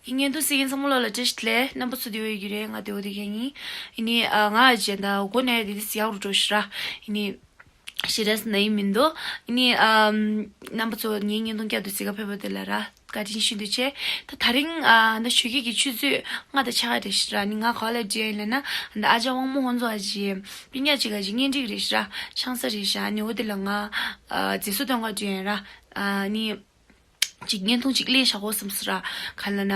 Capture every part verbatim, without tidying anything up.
བརྙན་ཐུང་གཟིགས་མཁན་ཚང་མ་ལོ་ལ་བཀྲ་ཤིས་བདེ་ལེགས། རྣམ་པ་ཚོ་བདེ་པོ་ཡོད་ཀྱི་རེད། ང་བདེ་པོ་བསྡད་མཁན་ཡིན། ཡིན་ནའི་ཨ་ང་ཨ་ཅེ་ད་མགོ་ན་ཡ་དེ་དུས་ཡག་རུ་འགྲོ་ཤི་ར། ཡིན་ནའི་ཞེ་དྲག་ན་ཡི་མི་འདུག་ཡིན་ནའི་ཨམ་རྣམ་པ་ཚོ་ངའི་བརྙན་ཐུང་བསྐྱར་དུ་གཟིགས་ག་ཕེབས་པ་དེ་ལ་ར་བཀའ་དྲིན་ཤིན་ཏུ་ཆེ། ད་དེ་རིང་ཨ་ད་ཞོགས་ཀས་ཀྱི་ཆུ་ཚོད་ལྔ་དང་ཕྱེད་ཀ་རེད་ཤི་ར། ནི་ང་ག་པར་ལ་འགྲོ་ཡིན་ལབ་ན་ད་ཨ་ཅག་དབང་མོ་ཧོན་ཚོ་ཨ་ཅེ་སྤུན་ཀྱག་ཅིག་ཨ་ཅེ་གཉེན་སྒྲིག་རེད་ཤི་ར། ཆང་ས་རེད་ཤི། ཨ་ནི་འོ་དེ་ལ་ང་ཨ་མཛེས་བཟོ་སྟོན་ག་འགྲོ་ཡིན་ར། ཨ་ནི། ཅིག་བརྙན་ཐུང་ཅིག་ལེན་བཞག་གོ་བསམ་སོང་ར། ག་ལ་ན་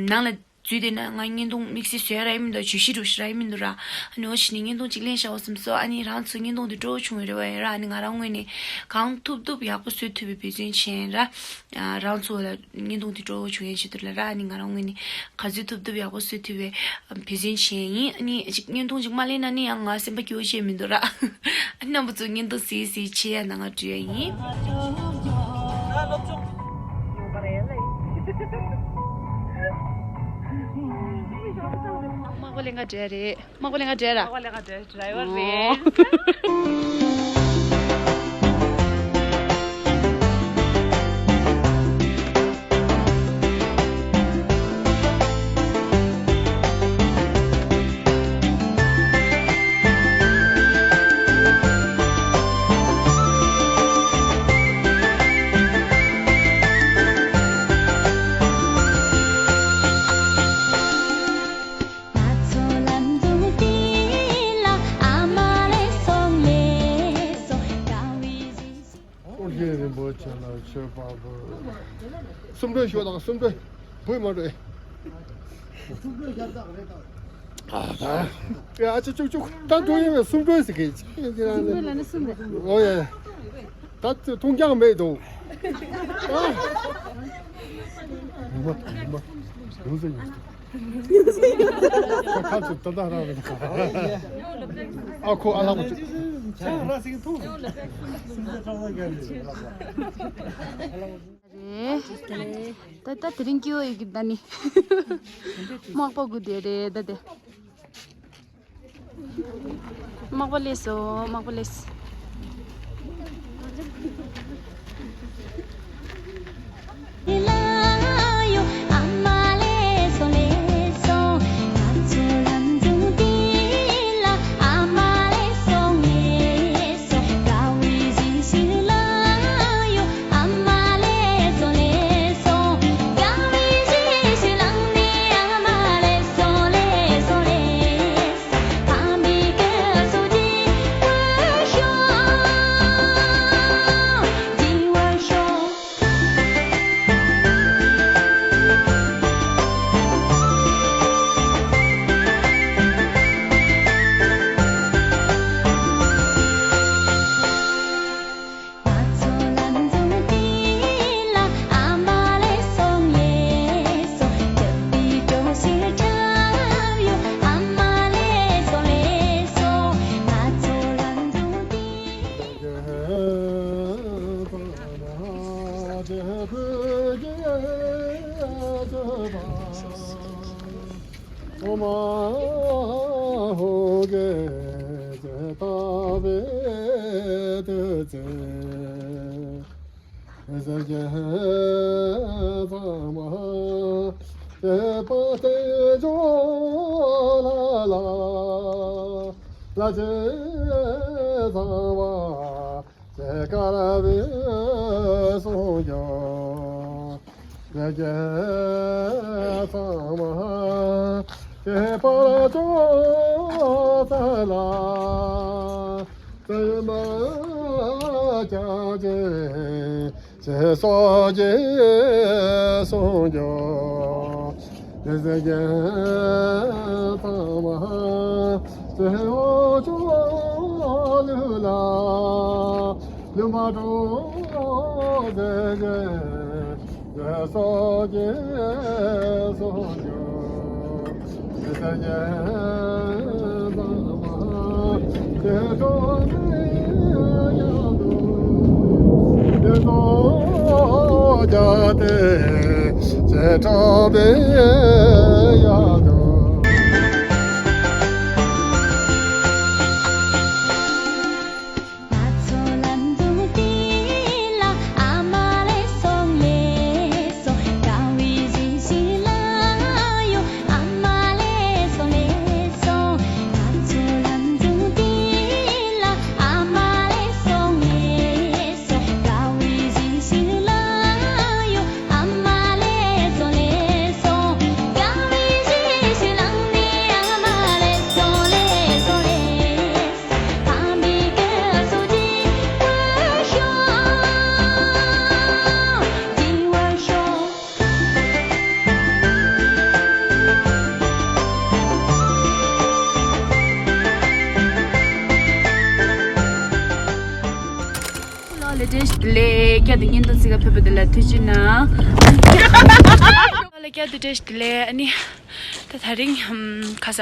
ནང་ལ་འཛུལ་བསྡད་ན་ང་བརྙན་ཐུང་དམིགས་བསལ་བཟོ་ཡ་ར་ཡིན་མི་འདུག་བརྗོད་གཞི་འདྲ་བོ་ཞིག་ར་ཡིན་མི་འདུག་ར། ཨ་ནི་འོ་ཞིག་ནས་བརྙན་ཐུང་ཅིག་ལེན་བཞག་གོ་བསམ་སོང་། ཨ་ནི་རང་ཚོ་བརྙན་ཐུང་དེ་སྤྲོ་བོ་བྱུང་བའི་རེ་བ་ཡོད་ར། ཨ་ནི་ང་རང་ངོས་ནས་གང་ཐུབ་ཐུབ་ཡག་པོ་བཟོ་ཐུབ་པའི་འབད་བརྩོན་བྱས་ཡིན་ར། ཨ་རང་ཚོ་ལ་བརྙན་ཐུང་དེ་སྤྲོ་བོ་བྱུང་ཡ་ཆེད་དུ་ལ་ར། ཨ་ནི་ང་རང་ངོས་ནས་ག་ཚོད་ཐུབ་ཐུབ་ཡག་པོ་བཟོ་ཐུབ་པའི་འབད་བརྩོན་བྱས་ཡིན། ཨ་ནི་ཅིག་བརྙན་ཐུང་ཅིག་མ་ལེན་ན་ནི་ཡང་ང་སེམས་པ་སྐྱིད་པོ་བྱས་མི་འདུག་ར། ཨ་ནི་རྣམ་པ་ཚོ་བརྙན་ཐུང་གཟིགས་གཟིགས་བྱེད་ཡ་ནང་ང་འགྲོ་ཡ་ཡིན། དམག་པ་ལེན་ག་འགྲོ་ཡ་རེད། དམག་པ་ལེན་ག་འགྲོ་ཡ་ར། དམག་པ་ལེན་ག་འགྲོ་ཡ་ཌ་རའི་ཝར་རེད། ཨོ་རྒྱན་རིན་པོ་ཆེ་ལ་མཆོད་པ་འབུལ། གསུམ་སྒྲོལ་ཞུ་དང་། གསུམ་སྒྲོལ་འབུལ་མ་འགྲོ། ཨ་ཅག་ཅུག་ཅུག་ད་འགྲོ་ཡིན་པས། གསུམ་སྒྲོལ་ཟེར་གི་ཅི་ཡིན་ཟེར་ན་ནི། ཨོ་ཡ། ད་ཚོད་མཐོང་རྒྱག་མེད་དོ། ཨ། ཉི་མ་ཉི་མ་ཡོང་ཟེར་ཉི་མ། ཁ་ཁ་ཚོད་ད་ད་ར་ར། ཨ་ཁོ་ཨ་ལགས་པ་ཚོད། ཆང་ར་ཟིག་འཐུང་། རེད། ད་ད་དེ་རིང་སྐྱིད་པོ་ཡོད་ཀྱི་ད་ནི། དམག་པ་དགུ་དེ་རེད་ད་དེ། དམག་པ་སླེབས་སོང་། དམག་པ་སླེབས་སོང་། བསྐྱར་དུ་བརྙན་ཐུང་གཟིགས་ག་ཕེབས་པ་དེ་ལ་ཐུགས་རྗེ་གནང་། ལ་བསྐྱར་དུ་བཀྲ་ཤིས་བདེ་ལེགས། ཨ་ནི་ད་དེ་རིང་ཧམ་ཁ་ས་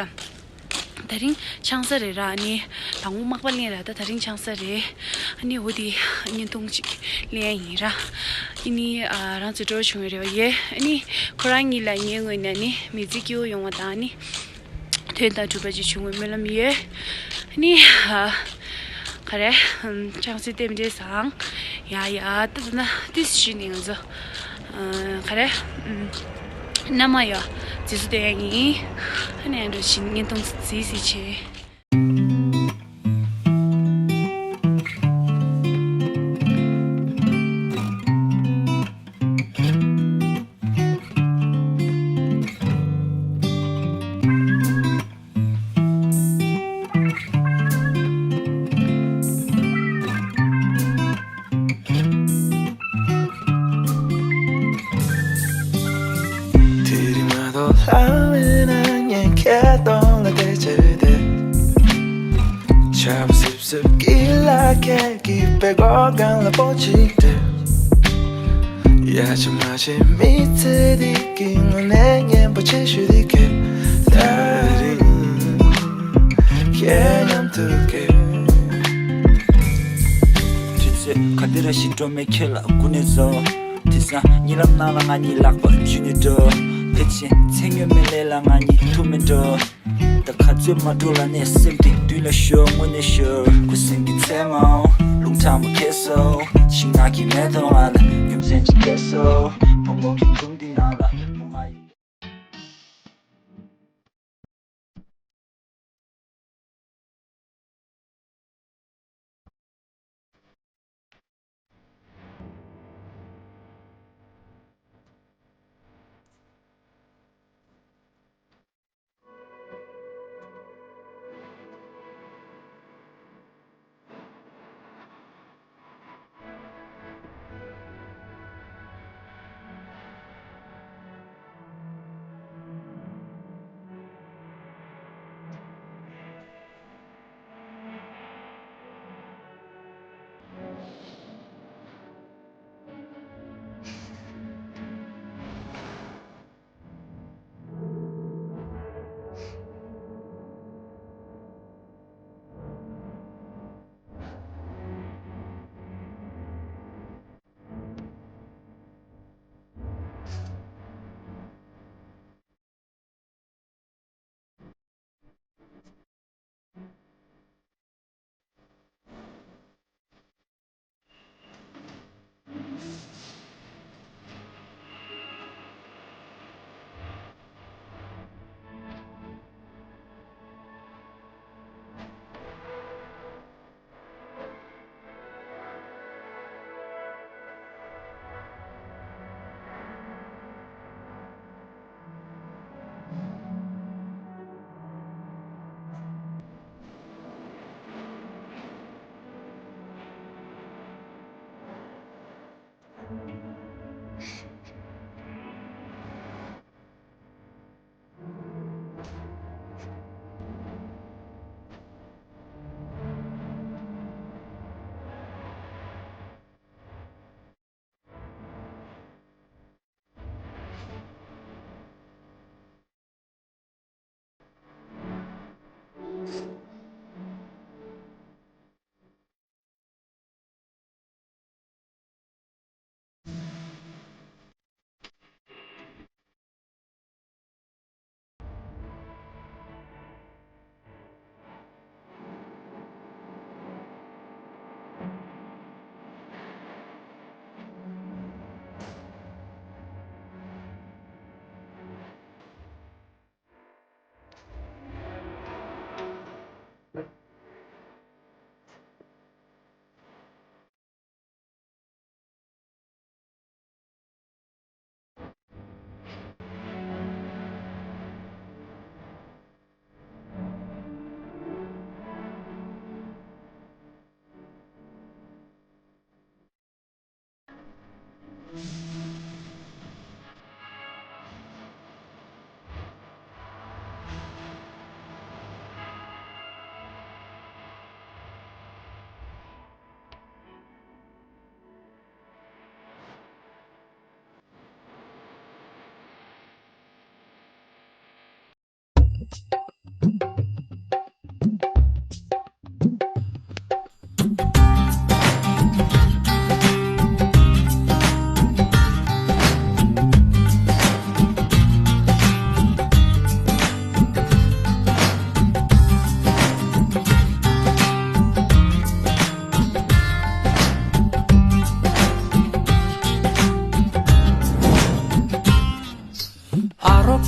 དེ་རིང་ཆང་ས་རེད་ར། ཨ་ནི་དང་པོ་མག་པ་ལེན་ར། ད་དེ་རིང་ཆང་ས་རེད། ཨ་ནི་འོ་དེ་བརྙན་ཐུང་ཅིག་ལེན་ཡ་ཡིན་ར། ཨ་ནི་ཨ་རང་ཚོ་སྤྲོ་བྱུང་བའི་རེ་བ་ཡོད། ཨ་ནི་ཁོ་རང་གཉིས་ལ་ངའི་ངོས་ནས་ཨ་ནི་མི་ཚེ་སྐྱིད་པོ་ཡོང་བ་དང་ཨ་ནི། དོན་དང་འགྲུབ་པ་ཅིག་བྱུང་བའི་སྨོན་ལམ་ཡོད། ནི་ཧ། ག་རེ། ཆང་སའི་རྟེན་འབྲེལ་བཟང་། ཡ་ཡ་ད་ད་ན་ཏིས་ཞུས་ནས་ང་ཚོ། ག་རེ། མནའ་མ་ཡ། རྗེས་སུ་བསྟན་ཡ་ཡིན། ཨ་ནི་ཡང་འགྲོ་བཞིན་བརྙན་ཐུང་གཟིགས་གཟིགས་བྱེད། དེ་རིང་མ་གཏོགས་ལྷ་མེད་ན་ངས་ཁྱེད་གདོང་ལ་བལྟས་བྱས་བསྡད། ཆར་པ་སིབ་སིབ་ཀྱི་ལ་ཁད་ཀྱིས་པད་གོག་སྒང་ལ་སྤོ་ཅིག་སྟེར། ཡ་ཆི་མ་ཆི་མི་ཚེ་འདི་གི་དངོས་གནས་སྙན་པོ་ཆེ་ཤོས་འདི་གས། ད་རིང་ཁྱེད་མཉམ་དུ་གས། དུས་ཚོད་ག་དེ་ར་ཞིག་འགྲོ་མེད་ཁྱེད་ལ་སྒུག་ནས་བཟོ། དེང་སང་གཉིད་ལམ་ནང་ལ་ང་གཉིས་ལག་པ་འཇུས་ནས་འགྲོ། ཕལ་ཆེར་མཚན་སྨྱོ་མེད་ལས་ལ་ང་གཉིས་ཐུག་མེད་འགྲོ། ད་ག་ཚོད་མ་འགྲོ་ལ་ནས་སེམས་གཏིང་མདུན་ལ་ཤོར་དངོས་གནས་ཤོར། ཁུ་སིམ་གྱི་མཚན་མོ་རླུང་ཁྲ་མོ་ཁྱེར་སོང་། ཤིང་ནགས་ཀྱི་མེ་ཏོག་ང་ལ་རྒྱུ་མཚན་ཅིག་སྟེར་སོང་། བུ་མོ་གི་སྒྲུང་འདི་ནང་ལ་བུ་ང་ཡིན།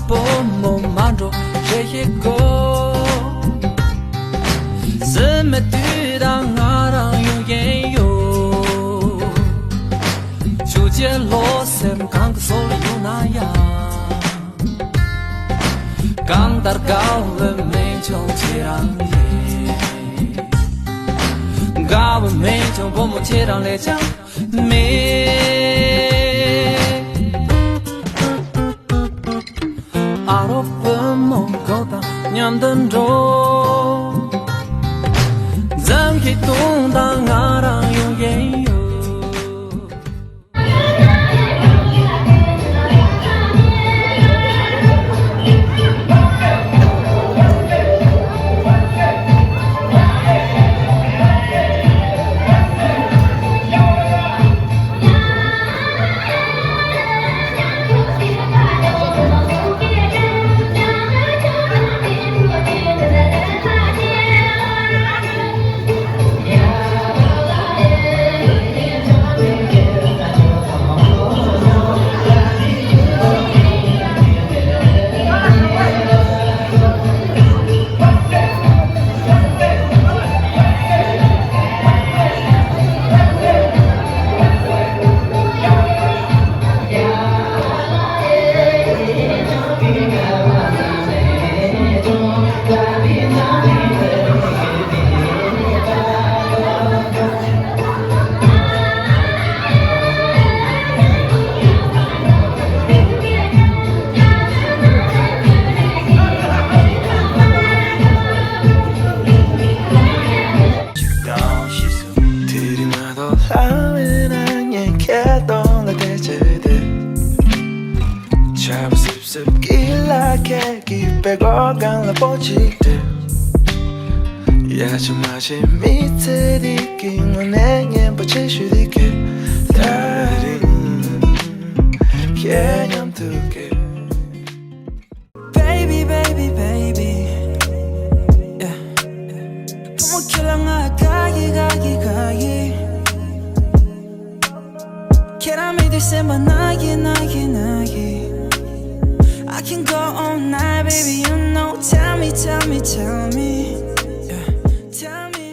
བུ་མོ་མ་འགྲོ་རེ་ཞིག་གོ། སེམས་མི་དུས་དང་ང་རང་ཡོང་གིན་ཡོད། ཆུ་སྐྱེས་བློ་སེམས་གང་གི་སོ་ལ་ཡོང་ན་ཡང་། གང་ལྟར་དགའ་བའི་མི་ཆུང་ཁྱེད་རང་ཡིན། དགའ་བའི་མི་ཆུང་བུ་མོ་ཁྱེད་རང་ལས་ཀྱང་མེད། ཨ་རོགས་བུ་མོ་གོ་དང་མཉམ་དུ་འགྲོ། འཛུམ་གྱིས་བཏུང་དང་ང་རང་ཡོང་གིན་ཡོད། དེ་རིང་མ་གཏོགས་ལྷ་མེད་ན་ངས་ཁྱེད་གདོང་ལ་བལྟས་བྱས་བསྡད། ཆར་པ་སིབ་སིབ་ཀྱི་ལ་ཁད་ཀྱི་པད་གོག་སྒང་ལ་སྤོ་གཅིག་སྟེར། ཡ་ཆ་མ་ཤེས་མི་ཚེ་འདི་གི་དངོས་གནས་སྙན་པོ་ཆེ་ཤོས་འདི་གས། ད་རིང་ཁྱེད་མཉམ་དུ་གས། Baby, baby, baby, yeah. བུ་མོ་ཁྱོད་ལ་ང་དགའ་གི་དགའ་གི་དགའ་གི། ཁྱེད་རང་མེད་དུས་སེམས་པ་ན་གི་ན་གི་ན་གི། I can go all night, baby, you know. Tell me, tell me, tell me, yeah. Tell me.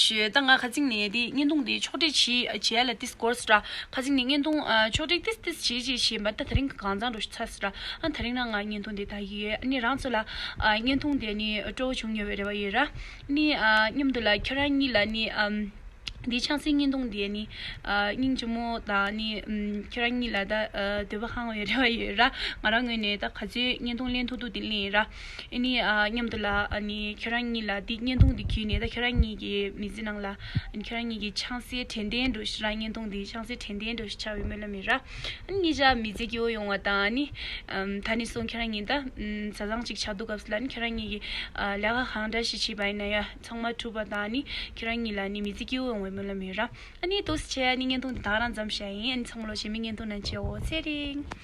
ཞེས། ད་ང་ཁ་སང་ནས་དེ་བརྙན་ཐུང་དེ་ཕྱོགས་སྒྲིག་བྱེད་བྱེད་ཡ་ལ་ཏིས་སྐོར་སི་ར། ཁ་སང་ནས་བརྙན་ཐུང་ཨ་ཕྱོགས་སྒྲིག་ཏིས་ཏིས་བྱེད་བྱེད་བྱེད་མ་ད་དེ་རིང་གི་གང་ཚང་འགྲོ་ཤི་ཚ་སི་ར། ཨ་དེ་རིང་ན་ང་བརྙན་ཐུང་དེ་ད་ཡི་ཡོད། ཨ་ནི་རང་ཚོ་ལ་ཨ་བརྙན་ཐུང་དེ་ནི་སྤྲོ་བོ་བྱུང་ཡོད་པའི་རེ་བ་ཡོད་ར། ཨ་ནི་ཨ་མཉམ་དུ་ལ་ཁྱེད་རང་གཉིས་ལ་ནི་ཨམ་འདི་ཆང་སའི་བརྙན་ཐུང་དེ་ནི་ཨ་སྙིང་རྗེ་མོ་དང་ནི་ཨམ་ཁྱེད་རང་གཉིས་ལ་ད་ཨ་འདོད་པ་ཧང་བའི་རེ་བ་ཡོད་ར། ང་རང་ངོས་ནས་ད་ག་ཚོད་བརྙན་ཐུང་ལེན་ཐུབ་ཐུབ་དེ་ལེན་ཡིན་ར། ཨ་ནི་ཨ་མཉམ་དུ་ལ་ཨ་ནི་ཁྱེད་རང་གཉིས་ལ་འདི་བརྙན་ཐུང་འདི་བརྒྱུད་ནས་ད་ཁྱེད་རང་གཉིས་ཀྱི་མི་ཚེ་ནང་ལ་ཨ་ནི་ཁྱེད་རང་གཉིས་ཀྱི་ཆང་སའི་དྲན་རྟེན་འགྲོ་ཤི་ར། བརྙན་ཐུང་འདི་ཆང་སའི་དྲན་རྟེན་འགྲོ་ཤི་ཆགས་པའི་སྨོན་ལམ་ཡིན་ར། ཨ་ནི་ཉིན་ཞག་མི་ཚེ་སྐྱིད་པོ་ཡོང་བ་དང་ཨ་ནི་ཨམ་ད་ནི་སོང་ཁྱེད་རང་གཉིས་ད་ཨམ་བཟའ་ཚང་གཅིག་ཆགས་འདུག་སྐབས་སུ་ལ་ཨ་ནི་ཁྱེད་རང་གཉིས་ཀྱི་ཨ་ལས་ཀ་གང་འདྲ་ཞིག་བྱས་པ་ཡིན་ན་ཡ་ཚང་མ་འགྲུབ་པ་དང་ཨ་ནི་ཁྱེད་རང་གཉིས་ལ་ཨ་ནི་མི་ཚེ་སྐྱིད་པོ་ཡོང་བའི་སྨོན་ལམ་ཡིན་ར། ཨ་ནི་འདུག་སེ་བྱས་ཨ་ནི་བརྙན་ཐུང་འདི་དག་རང་མཚམས་བཞག་ཡིན། ཨ་ནི་ཚང་མ་ལོ་གཞན་མི་བརྙན་ཐུང་ནང་མཇལ་འོ། ཚེ་རིང་།